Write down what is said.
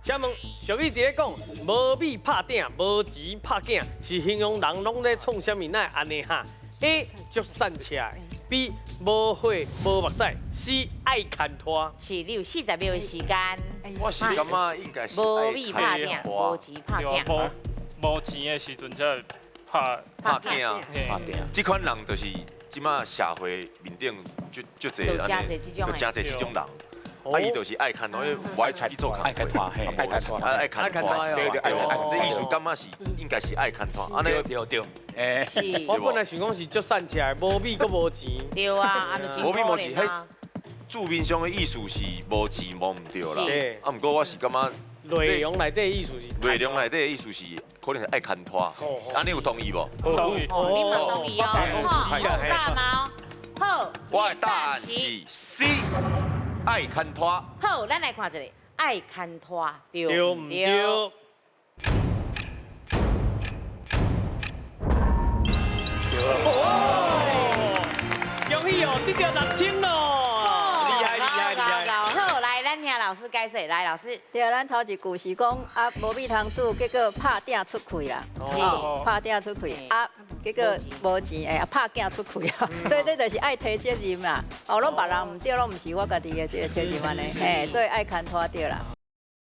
請問俗語佇咧講，無米拍鼎，無錢拍囝，是形容人攏咧創啥物？哪會按呢哈？A 足散赤的，B 無血無目屎，C 愛牽拖。是，你有40秒的時間。我是感覺應該是無米拍鼎，無錢拍對啊，鼎。無無錢的時陣才會拍拍囝。嘿。拍鼎。這款人就是這馬社會面頂足足濟，就真濟這種的就真濟這種人。啊，伊就是愛牽拖，因為無愛出去做工課。愛牽拖，嘿，愛牽拖，愛牽拖，對對，愛牽這意思感覺是應該是愛牽拖，按呢對對對，欸，是。我本來想講是足散赤的，無米閣無錢。對啊，啊就真無米無錢可憐啊。字面上的意思是無錢無毋對啦。是。啊，毋過我是感覺內容內底的意思是。內容內底的意思是可能是愛牽拖。按呢有同意無？同意。哦，你嘛同意哦。好，大貓。好。我的答案是 C，愛牽拖。好，咱來看一下，愛牽拖對對毋對？哦，恭喜哦，得著6000咯！厲害厲害厲害！好，來，咱聽老師解說，來，老師。對啊，咱頭一句是講啊，無米通煮，結果拍鼎出氣啦。是。拍鼎出氣啊，結果無錢，哎，拍囝出氣啊，所以這就是愛提責任啦。哦，攏別人毋對，攏毋是我家己的這個責任按呢，嘿，所以愛牽拖對啦。